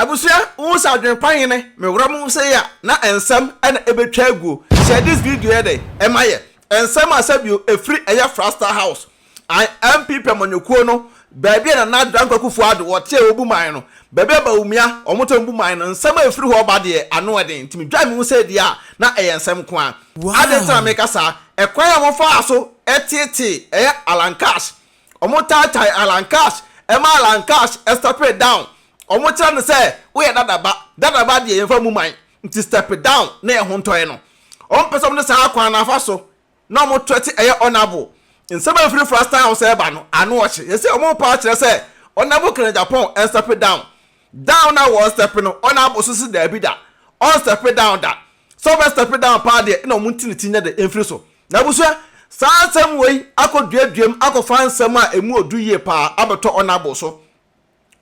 Abusua, wohu sɛ adwene hene mewura mu sɛ a na nsɛm ɛna ɛbɛtwa aguo. Hyɛ this video yɛ dɛ ɛma yɛ nsɛm a sɛbio ɛfiri ɛyɛ Flagstaff House, NPP amanyɔkuo no, baabi a Nana Dankwa Akufo-Addo wɔte a wɔbu man no, baabi a Bawumia wɔn tɔn bu man no, nsɛm a ɛfiri hɔ ba deɛ ano ɛden. Nti medwa me ho sɛ deɛ a na ɛyɛ nsɛm ko a ade ntina meka saa. Ɛkwan a wɔfaa so ɛtete ɛyɛ Alan Cash, wɔn taatae Alan Cash, ɛma Alan Cash ɛstep down. Wɔn kyerɛ no sɛ woyɛ dadaba, dadaba deɛ yɛmfa mu man, nti step down na ɛho ntɔɛ no. Wɔn pɛ sɛ wɔn de saa kwan n'afa so na wɔn threat ɛyɛ Honourable. Nsɛm a efiri Flagstaff House ɛba no ano ɔhye. Yɛsɛ wɔn pa akyerɛ sɛ Honourable Kennedy Agyapong ɛnstep down down na wɔn step no, Honourable so si daabi da, ɔn step down da. Sɛ ɔbɛ step down paa deɛ, ɛna wɔn ti ne ti nyɛ de mfiri so. Na abusua, saa nsɛm wei akɔ duaduam akɔfa nsɛm a emu odu yie paa abɛtɔ Honourable so.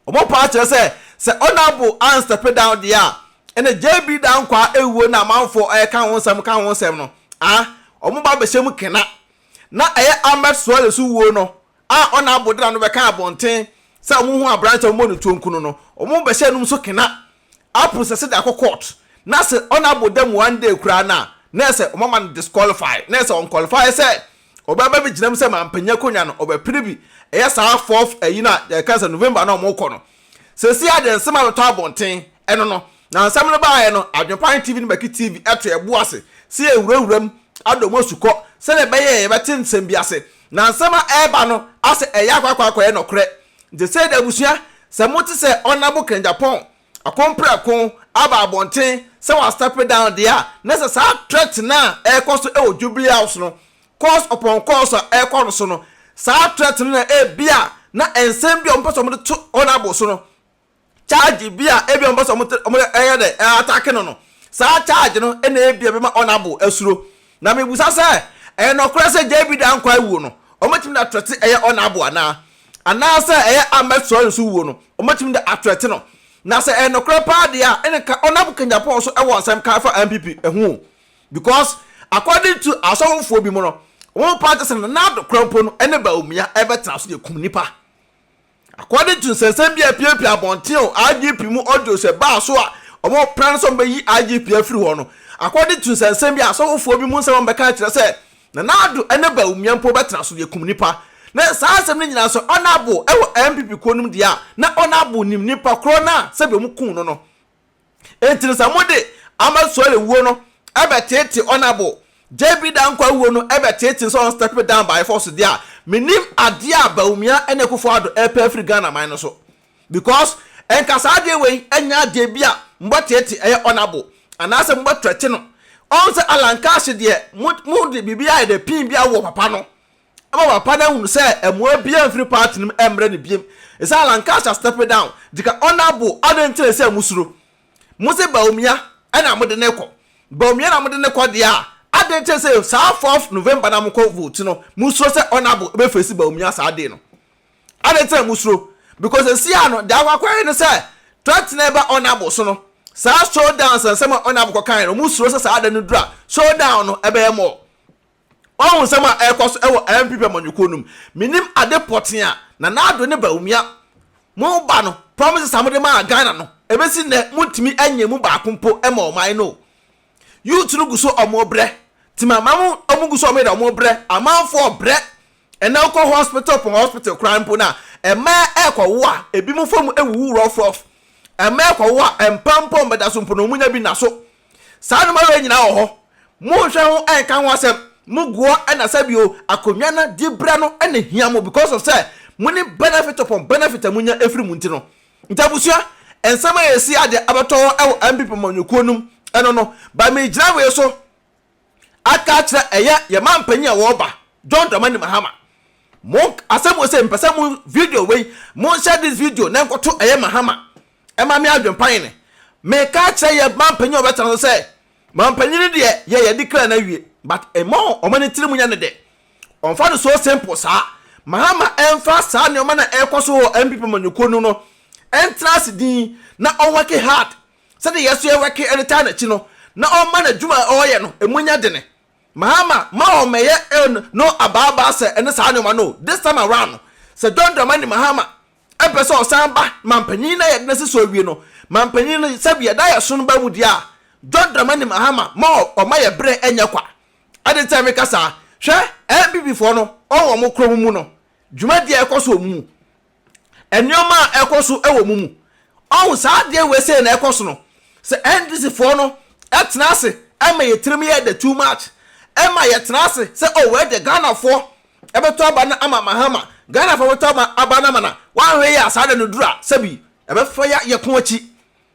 Wɔn pa akyerɛ sɛ Honourable an step down deɛ a, ɛna JB Dankwa ewuo na amanfoɔ ɛka ho nsɛm ka ho nsɛm no ah, wɔn ba bɛhyɛ mu kena. Na ɛyɛ Ahmed Suale so wuo no a Honourable de na no bɛka abɔnten sɛ wɔn ho aberante a wɔn ne tuo nkunu no, wɔn bɛhyɛ num so kena apo sɛ de akɔ court. Na sɛ Honourable dɛm one day koraa na ɛsɛ wɔn ama no disqualify, na ɛsɛ wɔn qualify sɛ ɔbɛba bi gyina mu sɛ mampanyin akonnwa no ɔbɛpere bi. Ɛyɛ saa fourth ɛyi na yɛka sɛ November na wɔn kɔ no sɛsi ade. Nsɛm a bɛtɔ abɔnten ɛno no, na nsɛm no baayɛ no, Adwempan TV ne Bɛki TV ɛto ɛbo ase sɛ yɛwurawura mu adɔ mu asukɔ sɛdeɛ ɛbɛyɛ yɛbɛte nsɛm bi ase. Na nsɛm a ɛreba no asɛ ɛyɛ akɔ akɔyɛ nɔkorɛ. Nti sɛ de abusua, sɛ mote sɛ Honourable Ken Agyapong akomprɛko aba abɔnten sɛ wa step down deɛ a, na sɛ saa threat na ɛrekɔ so ɛwɔ Jubilee House no, calls upon calls a ɛrekɔ no so no, saa threat no na ebi a na nsɛm bi a wɔn pɛ sɛ wɔde to Honourable so no, charge bi a ebi a wɔn pɛ sɛ wɔn ɛyɛ dɛ ɛattack no, saa charge no ɛna ebi a bɛma Honourable asuro. Na mebusa sɛ ɛyɛ nɔkorɛ sɛ JB Dankwa awuo no, wɔn de athreat ɛyɛ Honourable anaa, anaasɛ ɛyɛ Ahmed Suale nso wuo no, wɔn de athreat no? Na sɛ ɛyɛ nɔkorɛ paa deɛ a, ɛna ka Honourable Ken Agyapong nso ɛwɔ nsɛm ka fa NPP ɛho, because according to asɔfofoɔ bi mu no, wɔn pa kyerɛ sɛ Nana Addo kora mpo no ɛne Bawumia ɛbɛtena so yɛ kum nipa, according to nsɛnsɛm bi a piapia abɔnten o, IGP mu audio sɛ baa so a wɔn plan sɛ wɔbɛyi IGP afiri hɔ no. According to nsɛnsɛm bi a asɔfofoɔ bi mu nsɛm a wɔbɛka kyerɛ sɛ Nana Addo ɛne Bawumia mpo bɛtena so yɛ kum nipa. Na saa asɛm no nyinaa nso, Honourable ɛwɔ NPP kuo no mu deɛ a, na Honourable nim nipa korɔ no a sɛbi wɔn kum no. Enti no sɛ mode Ahmed Suale wuo no ɛbɛtete Honourable, JB Dankwa wuo no ɛbɛtete sɛ ɔn step down by force deɛ a, menim adeɛ a Bawumia ɛne Akufo Addo ɛpɛ afiri Ghana man no so, because ɛnka saa adeɛ wei ɛnyɛ adeɛ bi a mbɔtete ɛyɛ Honourable anaasɛ mbɔthreat no. Ɔn sɛ Alan Cash deɛ, mo de biribi ayɛ dɛ pin bi awɔ papa no ama papa no ahunu sɛ ɛmoa biara mfiri party no mu ɛmmerɛ ne biem. Ɛsɛ Alan Cash a step down dika. Honourable ade nkyerɛ sɛ musuro mo sɛ Bawumia ɛna mode ne kɔ, Bawumia na mode ne kɔ deɛ a, ade nkyerɛ sɛ saa 4th November na mokɔ vote no, musuro sɛ Honourable ɛbɛfɛsi Bawumia saa day no. Ade nkyerɛ musuro, because esi ano deɛ akɔ akɔyɛ ne sɛ threat na ɛba Honourable so no, saa showdown nsɛnsɛm a Honourable kɔkan no, musuro sɛ saa da no dura, showdown no ɛbɛyɛ mɔ. Ɔho nsɛm a ɛrekɔ so ɛwɔ NPP amanyɔkuo no mu, menim ade pɔten a Nana Addo ne Bawumia mo ba no promises a mode maa Ghana no, ɛbɛsi nnɛ montumi anyɛ mu baako mpo ma ɔman no. Youth no gu so ɔmo brɛ timama mo, ɔmo gu so ɔmo yɛ dɛ ɔmo brɛ, amanfoɔ brɛ. Ɛnna wokɔ hospital pɔn hospital koraa mpo na mmaa ɛrekɔwo a, ebi mo fam ewuwu rough rough. Mmaa ɛrekɔwo a, mpa mpo mbɛda so mpo na ɔmo nya bi na so. Saa nneɛma wei nyinaa wɔ hɔ, monhwɛ ho ɛnka ho asɛm. Mo goɔ ɛna sɛbio akonnwa no di brɛ no ɛna hia mo, because of sɛ mo ne benefit upon benefit a monya efiri mu. Nti no, nti abusua, nsɛm a yɛsi adeɛ abɛtɔ hɔ ɛwɔ NPP manyɔkuo no mu ɛno no ba, megyina wei so aka akyerɛ ɛyɛ yɛ ma mpanyin a wɔreba, John Dramani Mahama, mo asɛm wɔ sɛ mpɛ sɛ mo video wei, mo nhyɛ this video na nkɔto ɛyɛ Mahama ɛma me adwempan ne meka akyerɛ yɛ ma mpanyin a wɔbɛtena so sɛ ma mpanyin no deɛ yɛ yɛde kra no awie, but ɛmɔ ɔmo ne tiri mu nyɛ ne dɛ ɔmfa no so simple saa. Mahama ɛmfa saa nneɛma na ɛrekɔ so wɔ NPP manyɔkuo no ɛntena ase din na ɔnwork hard sɛdeɛ yɛso yɛwork ɛde taa n'akyi no, na ɔma n'adwuma a ɔreyɛ no emu nya dene. Mahama ma ɔmɛyɛ no abaabaa sɛ ɛne saa nneɛma no. This time around no, sɛ John Dramani Mahama ɛpɛ sɛ ɔsan ba ma mpanyin na yɛde no si so awie no, Mampanyin no sɛbi ɛda yɛ so no ba mu deɛ a, John Dramani Mahama ma ɔma yɛ berɛ nyɛ kwa. Adɛn nti a meka saa? Hwɛ, NPP foɔ no, wɔn wɔn korɔ mu no, dwumadie a ɛkɔ so wɔ mu mu, nneɛma a ɛkɔ so wɔ mu mu, ɔho saa adeɛ wei sei na ɛkɔ so no, sɛ NDC foɔ no tena ase ma yɛ tirim yɛ dɛ too much, ɛma yɛtena ase sɛ oh wei deɛ Ghanafoɔ ɛbɛtɔ aba no ama Mahama, Ghanafoɔ bɛtɔ ama aba no ama na wanhwɛ yie a saa da no duru a sɛbi ɛbɛfa ya yɛ ko akyi.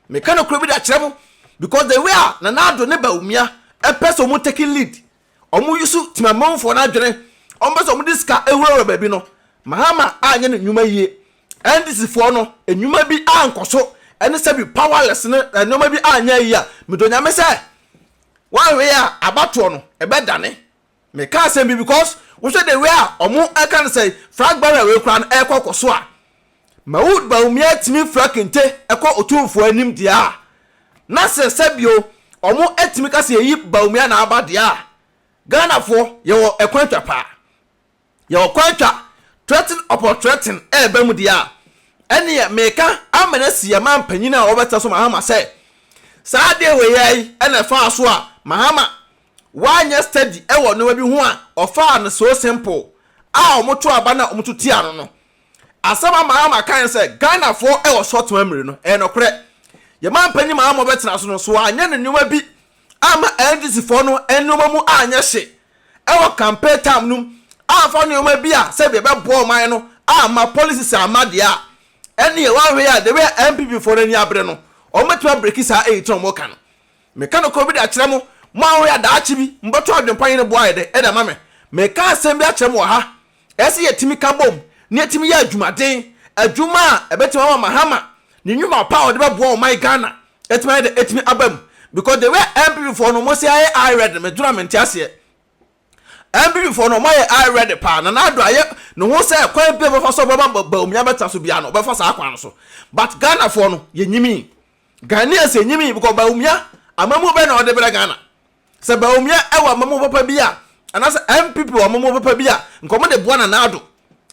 Meka nokorɛ bi de akyerɛ mo because the way a Nana Addo ne Bawumia ɛpɛ sɛ wɔn take lead, wɔn use Temanmamfoɔ no adwene, wɔn pɛ sɛ wɔn de sika ɛwurawura baabi no, Mahama anyɛ ne nnwuma yie. NDC foɔ no nnwuma bi ankɔ so ɛne sɛbi powerless ne nneɛma bi anyɛ yie a, medɔ Nyame sɛ wanhwɛ yie a abatoɔ no ɛbɛdane. Meka asɛm bi because wohwɛ the way a ɔmo ɛka no sɛ flag bearer wei koraa no ɛkɔ kɔ so a Maud Bawumia tumi fira kente ɛkɔ Otumfoɔ anim deɛ a na sɛ sɛbio ɔmo ɛtumi ka sɛ yɛyi Bawumia na aba deɛ a Ghanafoɔ yɛwɔ ɛkwan twa paa. Yɛwɔ kwan twa threaten upon threaten ɛɛba mu deɛ a ɛneɛ meka ama no asi yɛn manpanyin a ɔbɛtena so Mahama sɛ saa adeɛ wei ara yi ɛna ɛfaa so a Mahama Wanyɛ steady wɔ nnoɔma bi ho a ɔfaa no so simple a wɔn to aba no a wɔn to tia no no. Asɛm a Mahama kae ne sɛ Ghanafoɔ wɔ short memory no, ɛyɛ nokorɛ. Yɛn manpanyin Mahama ɔbɛtena so no, so wanyɛ ne nnoɔma bi amma NDC foɔ no nnoɔma mu anyɛ hye wɔ campaign time no mu amfa nnoɔma bi a sɛdeɛ ɛbɛboa ɔman no amma, policies amma deɛ a, ɛnneɛ wanhwɛ yie a the way a NPP foɔ no ani abere no, wɔn bɛtumi abreki saa eight no a wɔka no. Meka nokorɛ bi de akyerɛ mo, mo a moyɛ daakye bi mobɛto adwempa yene boɔ ayɛ dɛ de ama me. Meka asɛm bi akyerɛ mo wɔ ha, ɛyɛ sɛ yɛtumi ka bom na yɛtumi yɛ adwumaden, adwuma a ɛbɛtumi ama Mahama ne nnwuma pa a ɔde bɛboa ɔman Ghana atumi ayɛ dɛ atumi aba mu. Because the way NPP foɔ no wɔsi ayɛ eye red no, medwene a mente aseɛ. NPP foɔ no wɔayɛ eye red paa. Nana Addo ayɛ ne ho sɛ kwan bi a ɔbɛfa so ɔbɛma Bawumia bɛtena so biara no, ɔbɛfa saa kwan no so. But Ghana foɔ no, yɛnyimii. Ghanaians enyim because Bawumia amamu bɛn na ɔde brɛ Ghana? Sɛ Bawumia wɔ amamu papa bi a anaasɛ NPP wɔ amamu papa bi a nka wɔn de boa Nana Addo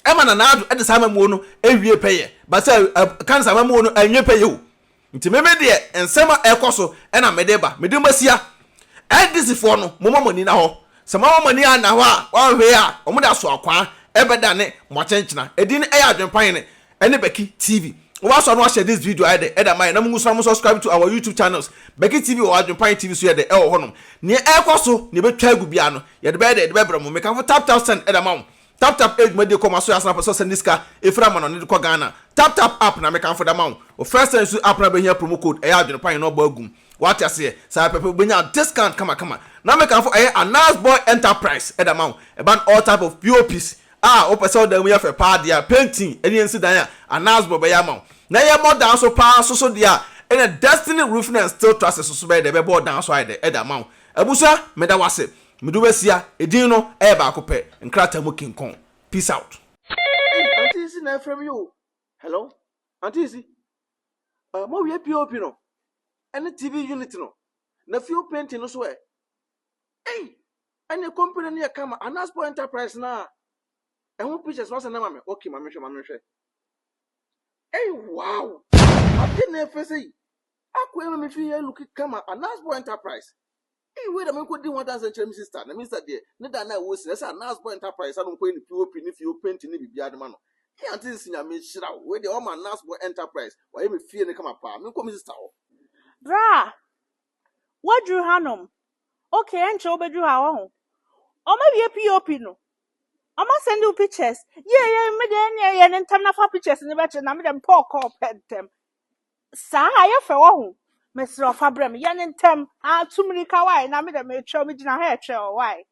ɛma Nana Addo de saa amamuo no ewie pɛyɛ but sɛ kan sɛ amamuo no anwie pɛyɛ o nti meme deɛ nsɛm a ɛkɔ so ɛna mede ba mede mo asia NDC foɔ no moma mo ani na hɔ Sɛ moama mo ani anna hɔ a, woanhwɛ a, wɔde asoakwaa bɛdane mo akyenkyena. Edin no yɛ Adwempa Hene ne Becky TV. Wobɛasɔ ano ahyɛ this video ayɛ dɛ ɛde ama yɛn na mungu so na mo subscribe to our YouTube channels. Becky TV wɔ hɔ, Adwempa Hene TV nso yɛ dɛ ɛwɔ hɔnom. Nea ɛrekɔ so, nea ebetwa agu biara no, yɛde bɛyɛ dɛ, yɛde bɛbrɛ mo. Mekamfo Tap Tap Send de ama wo. Tap Tap yɛ dwumadie kɔ ma so yɛ asana pɛ sɛ ɔsɛnde sika efiri amanɔne de kɔ Ghana. Tap Tap app na mekamfo de ama wo. Wo first time use app no a bɛhia promo code ɛyɛ Adwempa Hene na ɔbɔ agum. Wate aseɛ? Saa pɛpɛ wobɛnya discount kamakama. Na mekamfo ɛyɛ Anas Boy Enterprise de ama wo. Ɛba no all type of POPs a wopɛ sɛ wo dan mu yɛ fɛ paa deɛ a, painting ɛne ɛnsi dan a, Anas Boy bɛyɛ ama wo. Na ɛyɛ mɔ dan so paa nso so deɛ a, ɛna Destiny Roofing and Steel Trusses nso bɛyɛ dɛ, ɛbɛbɔ wo dan so ayɛ dɛ de ama wo. Abusua, meda wo ase. Mede wo asia. Edin no ɛyɛ baako pɛ, Nkrataa mu King Kong. Peace out. Ei, Auntie Isi na ɛfrɛ me o. Hello, Auntie Isi. Uh, mo wie POP no, ɛne TV unit no, na fuel painting no so ɛ. Ei, ɛne company no yɛ kama, Anaspo Enterprise na ɛho pictures no asɛ na ma me. Okay, ma mehwɛ, ma mehwɛ. Ei, wow! Ade na ɛfɛ sɛ yi. Akɔ ɛma me fi yɛ look kama, Anaspo Enterprise. Ei wei na menkɔdi ho adanse nkyerɛ me sister na me sister deɛ ne dan no a ɛwɔ si no ɛsɛ Anasbo Enterprise a na ɔnkɔyɛ ne POP ne fie painting ne biribiara de ma no. Ei Auntie Nsi Nyame nhyira wo wei deɛ wama Anasbo Enterprise wayɛ me fie no kama paa menkɔ me sister hɔ. Bra! Woaduru hanom? Okay, ɛnkyɛ wobɛduru ha wahu. Ɔmawie POP no. Ɔma send wo pictures. Yie yɛ me deɛ ɛneɛ yɛ ne ntɛm na fa pictures no bɛkyerɛ na me deɛ mepɛ ɔkɔɔ pɛ ntɛm. Saa ayɛ fɛ wahu. Mesrɛ wo fa brɛ me. Yɛ no ntɛm. Ah, tu mmirika wae na me deɛ metwɛn megyina ha ɛtwɛn wo wae.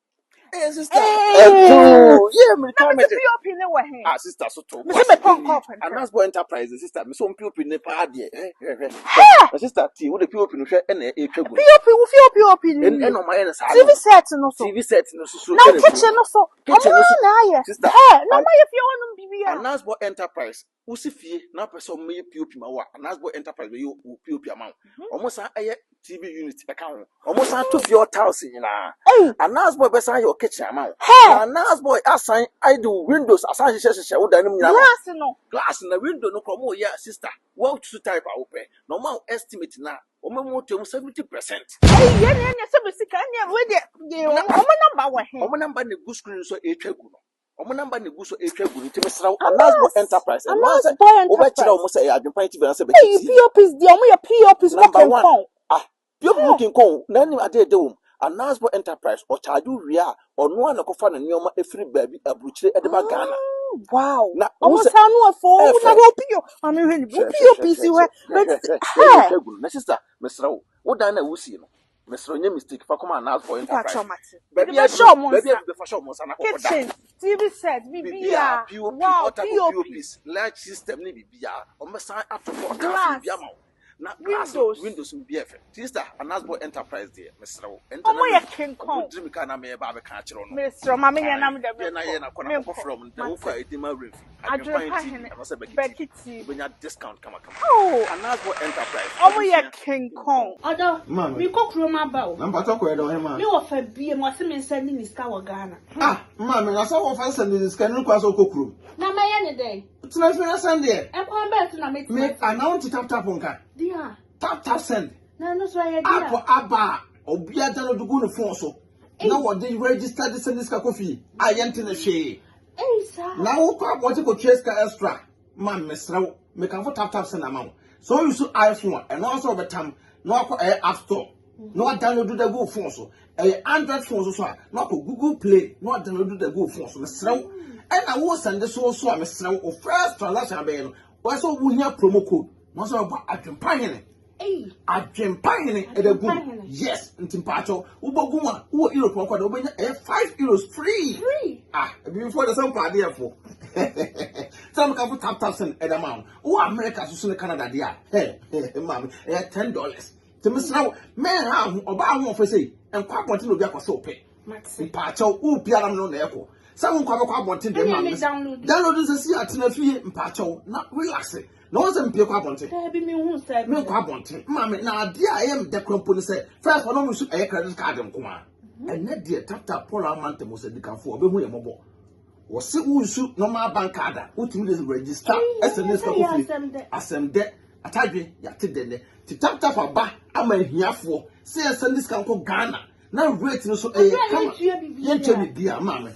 Hey sister, ɛto yɛ Na mmirika mese mɛgye. POP ne wɔ he? Ah sister so to Mese bo ase. mepɛ nkɔɔ pɛ ntɛm. Anasbo Enterprise sister, me so POP ne paa deɛ. Hwɛ hwɛ hwɛ. Hɛ! Na sister tie, wo de POP no hwɛ ɛna ɛtwa gu no. POP wo fie POP no Ɛn wie. ɛna ɔmo ayɛ no saa TV no. set no so. TV set no so so Na wo ɛna gu kitchen no. no so. Ɔmo Kitchen no so. ara na ayɛ. Sister, Hɛ! Na An ɔmo ayɛ fie hɔnom biribiara. Anasbo Enterprise, wosi fie na apɛ sɛ ɔmo yɛ POP ma wo a, Anasbo Enterprise bɛyɛ wo POP ama wo. Ɔmo san ɛyɛ TV unit ɛka ho. Ɔmo san to fie hɔ tiles nyinaa. Ei! Anas boy bɛsan ayɛ wo kitchen ama wo. Hɛ! Na Anas boy asan ayɛ de wo windows asan hyehyɛ hyehyɛ wo dan no mu nyinaa ama wo. Glass no. Glass na window no koraa ɔmo yɛ a sister, wo choose type a wopɛ na ɔmo ma wo estimate no a, ɔmo bɛma woatua mu 70%. Ei, ɛneɛ ɛneɛ sɛ me sika ɛneɛ wei deɛ deɛ Na ɔmo number wɔ he? ɔmo number na egu screen no so a ɛretwa gu no. Ɔmo number na egu so ɛretwa gu no nti mesrɛ wo Anas Boy Anas! Enterprise ɛno ara Anas sɛ Boy wobɛkyerɛ Enterprise. ɔmo sɛ ɛyɛ Adwempa TV anaasɛ Becky Ei, TV. POPs deɛ ɔmo yɛ POPs mo Number one, kenkɔn. ah, POP mu Hɛ! kenkɔn o, na anim ade ɛda wɔ mu. Anas Boy Enterprise, ɔcharge wo wie a, ɔno ara na ɛkɔfa ne nneɛma ɛfiri baabi aburukyire ɛde ba Ghana. Ah, wow. Na wohu Ɔmo sɛ san no ɛfɔ ɛyɛ na fɛ. wɔ PO. Maame hwɛ ne bi. Wo Hwɛ, hwɛ, POP hwɛ, si hwɛ, hɔ. hwɛ, But hwɛ, hwɛ, hwɛ, hɛ! hwɛ gu no. Na sister, mesrɛ wo, wo dan no a wosie no, mesrɛ wo, nyɛ mistake, fa kɔma Anas Boy Enterprise. Mpakyɛw mate. Mede Baabi bɛhyɛ aduru, ɔmo baabi nsa. aduru, bɛfa hyɛ ɔmo nsa na kɔkɔda. Kitchen, TV set, Biribiara, biribiara. POP, Wow, all type of POP. POPs, light system ne biribiara, wɔbɛsan ato hɔ tiles Glass, biribiara ama wo. Na glass no, windows. windows no biribiara yɛ fɛ. Sister, Anas Boy Enterprise deɛ, mesrɛ wo, ɛnta Ɔmo na yɛ me, kenkɔn. ɔmo diri mi kaa na meyɛ ba abɛka akyerɛ wo no. Mesrɛ ma menyɛ Ae, na mede deɛ na menkɔ. yɛ na kɔ na kɔkɔ Menkɔ. frɛ ɔmo, na wokɔ Mate. a ɛdi ma werɛ mfi. Adwempa Adwempa TV Hene, anaasɛ Becky TV, Becky TV. wobɛnya discount kamakama. Oh, Anas Boy Enterprise, ɔmo yɛ abusua kenkɔn. Ɔdɔ, Maame. mekɔ kurom aba o. Na mpatɔ kɔ ɛdɔ ɔhema. Me wɔfa bie mu ɔse me nsa ni ne sika wɔ Ghana. Ah, maame, na sɛ wɔfa sɛ ne sika no kwan sɛ wokɔ kurom. Na mɛyɛ ne dɛn? Tena fie na sɛn deɛ. Ɛkwan bɛɛ so na mɛtumi Me atena? anaa wonte tap tap nka. Deɛ. Tap tap send. Na ɛno so ɛyɛ deɛ. App aba a obiara download gu ne phone so. Na wɔde register de send sika kɔ fie a yɛnte ne hwee. Ei saa. Na wokɔ abɔnten kɔtua sika extra. Ma mesrɛ wo, mekamfo tap tap send ama wo. Sɛ wo use iPhone a, ɛno ara sɛ wɔbɛtam na wakɔ ɛyɛ app store na wadownload da gu wo phone so. Ɛyɛ Android phone so so a, na wakɔ Google Play na wadownload da gu wo phone so. Mesrɛ wo. Ɛna wo send so so a, mesrɛ wo, wo first transaction abɛyɛ no, wɔyɛ sɛ wohia promo code. Na wɔsɛ wɔbɔ Adwempa Hene. Ei. Adwempa Hene ɛda gu mu. Adwempa Hene. Yes, nti mpaakyɛw, wobɔ gu mu a, wowɔ Europe hɔ kɔ de wobɛnya ɛyɛ €5 free. Free. Ah, ebibifoɔ de sɛ mpa adeɛfo. Sɛ meka fo tap tap send ɛda ma wo. Wowɔ America so so ne Canada deɛ a, hɛ, maame, ɛyɛ $10. Nti mesrɛ wo, mɛnha ho, ɔbaa ho ɔfɛ sei, nkɔ abɔnten na obi akɔ sɛ wopɛ. Mate. Mpaakyɛw, wo biara no na ɛkɔ. Sɛ wo nkɔ abɛkɔ abɔnten deɛ Ɛnea maame. me download. Download sɛ si atena fie mpaakyɛw na relax. Na wɔn sɛ mpie kɔ abɔnten. Daabi me hu sɛ. Menkɔ abɔnten. Maame, na adeɛ a ɛyɛ me dɛ kora mpo ne sɛ, first ɔno nso ɛyɛ credit card nko a. Ɛnɛ deɛ tap tap Paul Amante mo sɛ dikanfoɔ ɔbɛhu yɛ mmɔbɔ. Wɔse wo nsu normal bank card a wotumi de register ɛsɛ ne sika Ei, kɔ fie. asɛm dɛ. Asɛm dɛ atadwe yɛate dɛ nɛ. Ti tap tap aba ama ahiafoɔ sɛ yɛsɛ ne sika nkɔ Ghana na rate no so ɛyɛ Ɔbɛ a kama. yɛntua biribiara. Yɛntua biribiara maame.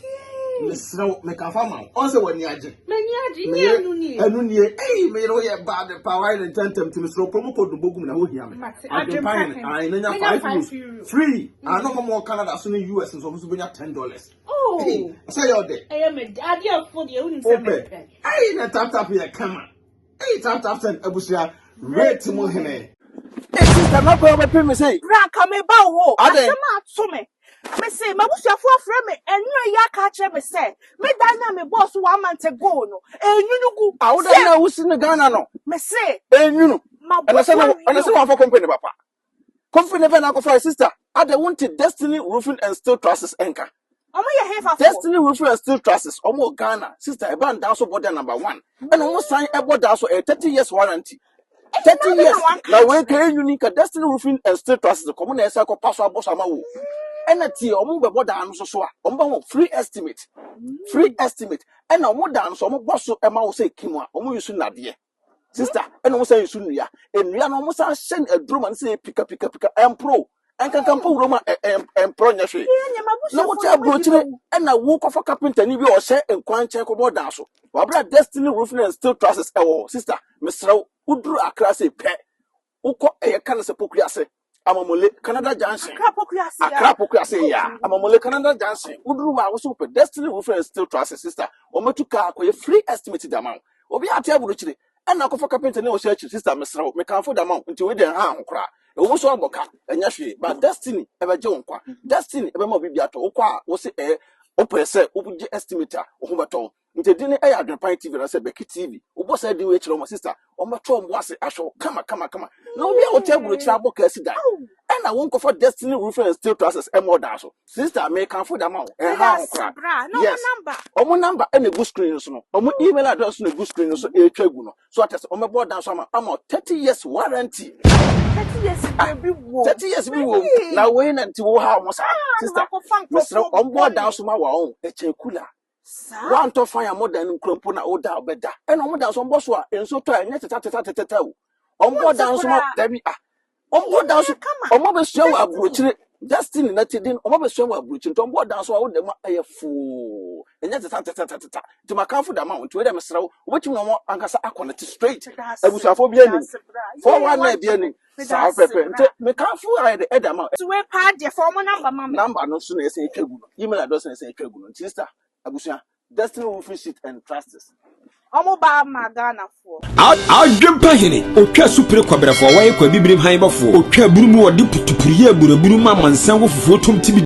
Mesrɛ wo mekafa ma wo. Ɔn sɛ w'ani agye. M'ani agye nyɛ ɛno nie. Ɛno nie. Ei, me yere woyɛ bad pa wayɛ ne ntɛntɛm nti mesrɛ wo promo code no bɔgu mu na ho hia me. Mate. Adwempa Adwempa Hene. Hene. Ae, na nya Menya 5 5 euros. euro. Free. Ah, na ɔma mo wɔ Canada so ne US nso ɔmo nso bɛnya $10. Oh. Ei, sɛ yɛ ɔdɛ. Ɛyɛ me dɛ. Adeɛ fo deɛ wonim sɛ Wopɛ. mepɛ. Ei, na tap tap yɛ kama. Ei, tap tap send abusua rate mu hene. Hey sister, na kwan bɛpem me sei. Bra ka me ba wo. Adɛn? Asɛm a ato me. Me se m'abusuafo afrɛ me ɛnura yi aka akyerɛ me sɛ me dan na me bɔɔ so 1 month ago no enwunu gu. Ah, wo dan na wosi ne Ghana no. Me se Enwunu. ma Ɛna sɛ bɔ ɛna sɛ wɔamfa company papa. Company bɛn na akɔfa sister. Adɛn wonte Destiny Roofing and Steel Trusses ɛnka. Ɔmo yɛ hefa fo. Destiny Roofing and Steel Trusses, ɔmo wɔ Ghana. Sister, ɛba ndan so bɔ dan number one. Ɛna ɔmo san ɛbɔ dan so ɛyɛ 30 years warranty. 30 years. Na wei ka enwuni ka Destiny Roofing and Steel Trusses kɔmo na ɛsɛ akɔpa so abɔ so ama wo. Ɛna tie ɔmo bɛbɔ dan no so so a, ɔmo bɛ ho free estimate. Free estimate. Ɛna ɔmo dan no so ɔmo bɔ so ɛma wo sɛ kim a, ɔmo use nnadeɛ. Sister, ɛna ɔmo san use nnua. Nnua no ɔmo san hyɛ no aduro ma no sɛ pika pika pika ɛmpro. Ɛnkankan mpo wuro mu a ɛmporɔ nyɛ hwee. Na wote aburokyire ɛna wokɔfa carpenter ni bi a ɔhyɛ nkwankyɛn kɔbɔ dan so. Wabra Destiny Roofing and Steel Trusses ɛwɔ hɔ. Sister, mesrɛ wo, woduru Accra sɛ pɛ, wokɔ ɛyɛ ka no sɛ Pokuase, Amamole, Canada Junction. Accra Pokuase. Accra Pokuase ya. Amamole Canada Junction. Woduru hɔ a woso wopɛ Destiny Roofing and Steel Trusses sister. Wɔmɛtu kaa akɔyɛ free estimate dama wo. Obi ate aburokyire ɛna akɔfa carpenter ne ɔhyɛ akyiri sister mesrɛ wo mekamfo dama wo nti wei deɛ nha ho koraa. Ɛwɔ mu so abɔ ka ɛnyɛ hwee but Destiny ɛbɛgye wo nkwa. Destiny ɛbɛma obi bi atɔ wokɔ a wose ɛyɛ wopɛ sɛ wogye estimate a wo ho bɛtɔ wo. Nti din no ɛyɛ Adwenpan TV anaasɛ Becky TV. Wobɔ saa din wei kyerɛ wɔn sister wɔn bɛtɔ wɔn bo ase ahwɛ wo kama kama kama. Na obi a wote aburokyire abɔ kaa si dan. na wonkɔfa Destiny Roofing and Steel Trusses ɛmmɔ ɔdan so? Sister, mekamfo de ama wo, Meda ɛnha wo ase koraa. bra. Na ɔmo Yes. number. Ɔmo number ɛna egu screen no so no. Ɔmo email address no egu screen no so ɛretwa gu no. So ate sɛ ɔmɛbɔ ɔdan so ama ama 30 years warranty. 30 years Ah, deɛ bi wom. 30 years bi wom. Na wei na nti wo ha ɔmo saa. Ah, na Sister, makɔfa mesrɛ nkurɔfoɔ ɔmbɔ ɔdan bɔne. so ma wa ɔn ɛkyɛn kula. Saa? Woantɔ fan a modan no kura mpo na woda a wobɛda. Ɛna ɔmo dan so ɔmbɔ so a nsuo tɔ a ɛnyɛ teta teta teta o. Ɔmbɔ Wonte dan so ma koraa. dabi ah. Ɔmbɔ dan so Yɛ kama. ɔmo abɛsua wɔ Destiny. aburokyire. Destiny na ti din ɔmo abɛsua wɔ aburokyire nti ɔmbɔ dan so a woda mu a ɛyɛ foo. Ɛnyɛ teta teta teta. Nti makamfo da ma wo nti wei dɛ mesrɛ wo wobɛtumi na ɔmo ankasa akɔ ne te straight. Meda ase. Abusuafoɔ bi Meda anim. ase bra. Yee, 419 bi wagye me. anim. Meda Saa ase pɛpɛ. bra. Nti mekamfo ayɛ de ɛda ma wo. Nti wei paa deɛ fa ɔmo number ma me. Number no so na ɛsɛ atwa gu no. Email address na ɛsɛ atwa gu no. Nti sister abusua Destiny Roofing Sheet and Trusses. Ɔmo ba ama Ghanafoɔ. Adwempa hene, otwa supire kɔbrɛfoɔ, wɔyɛ kɔ abibirim han bɔfoɔ, otwa aburu mu, wɔde putupuru yɛ aburaburu ma amansan wɔ fufuo tom tibi.